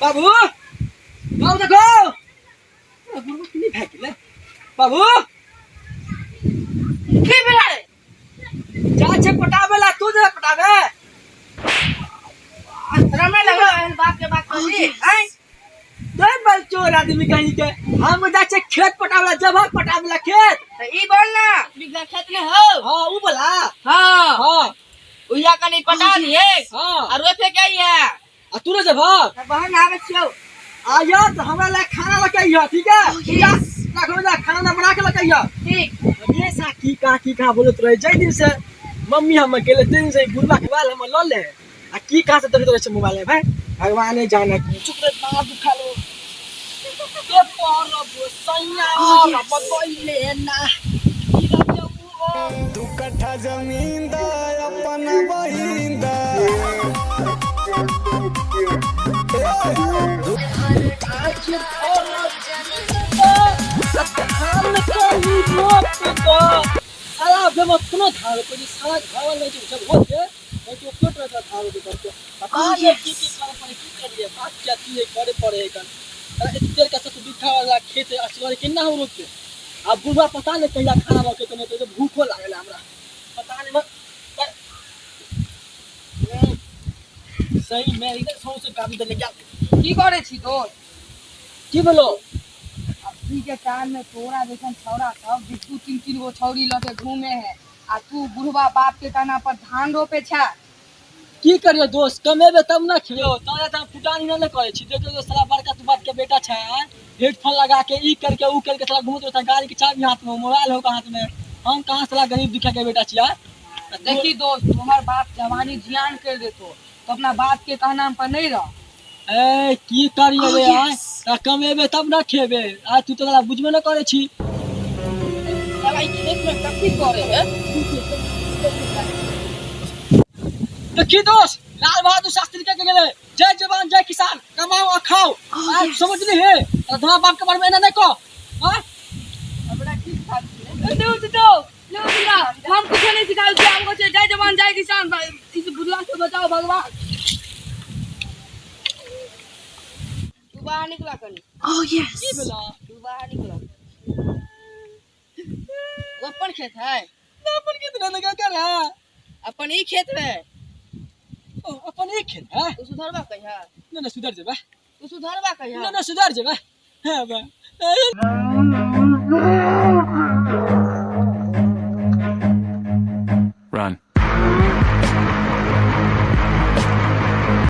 बाबू बाबू देखो बुढ़बा की भए गेलै बाबू की भेलै जा छै पटाबे ला तू जा पटाबे रमे लगलो एहन बाप के बात करी आय दे बल चोर आदमी कहीं के हम जा छै खेत पटाबे ला जब पटाबे ला खेत त ई बोल ना बीघा खेत ने हो हां ऊ बोला हां हां उया कनी पटा दिए हां आ रोपे के है आ तू ने जब बहन आवे छियो आइयो तो हमरा ला खाना लके आइयो ठीक है जा रखो जा खाना ना बना के लके आइयो ठीक हमेशा की का बोलत रहे जै दिन से मम्मी हम अकेले दिन से बुढ़वा के बाल हम ल ले आ की कहाँ से देखैत रहे छै मोबाइल में भाई भगवाने जाने की चुप रे बाप दुखा लो ए परब सैया बतैले ना ई रजऊ ओ दू कट्ठा जमीन दा अपन बहिन दा आज परब धान कहीं रोप द साला अब हम अपनो धान रोपे छी साला घर वाला जे जब होते नहीं तो क्यों तरह धान रोपे करते पता नहीं की की करे पड़े की करिए बात क्या की करे पड़े कन एते के साथ बिठा वाला खेत असगर केना हम रोपते आ बुढ़वा पता नहीं कहिया खाना लके तो नहीं तो भूखो लागल हमरा पता नहीं सही में इधर सौ से काबू दे क्या की करे छी दोस्त की बोलो अभी के टाइम में तोरा जैसन छौड़ा सब दू दू तीन तीन गो छौड़ी लऽ के घूमे है आ तू बुढ़वा बाप के कहना पर धान रोपे छा की करियो दोस्त कमेबे तब ना खियो ताजा तब फुटानी ना करे छी देखो जो साला बड़का तू बाप के बेटा छै हेडफोन लगा के ई करके ऊ करके साला घूमत रहता गाड़ी के चाबी हाथ में मोबाइल हो हाथ में हम कहाँ साला गरीब दुखिया के बेटा छियै देखी दोस्त तुम्हार बाप जवानी जियान कर देतो तो अपना बाप के कहना पर नहीं रह ए की करियो रे आय त कमेबे तब ना खेबे आ तू तो साला बुझबे ना करे छी साला ई खेत में कथी करे है देखी दोस्त लाल बहादुर शास्त्री के गेले जय जवान जय किसान कमाओ और खाओ आ, समझली हे धोआ बाप के बारे में एना नहीं कहो हाँ हमरा ठीक ठाक छै दो दो लो बुला हम कुछ नहीं सिखाए कि हमको जय जवान जय किसान भाई इस बुला से बचाओ भगवान तू बाहर निकला कनी की भेला तू बाहर निकला वो अपन खेत है अपन कितना लगा कर है अपन ई खेत है ओ, अपन एक खेत है तू सुधरबा कहिया ना ना सुधर जेबे तू सुधरबा कहिया ना ना सुधर जेबे हाँ बा Run.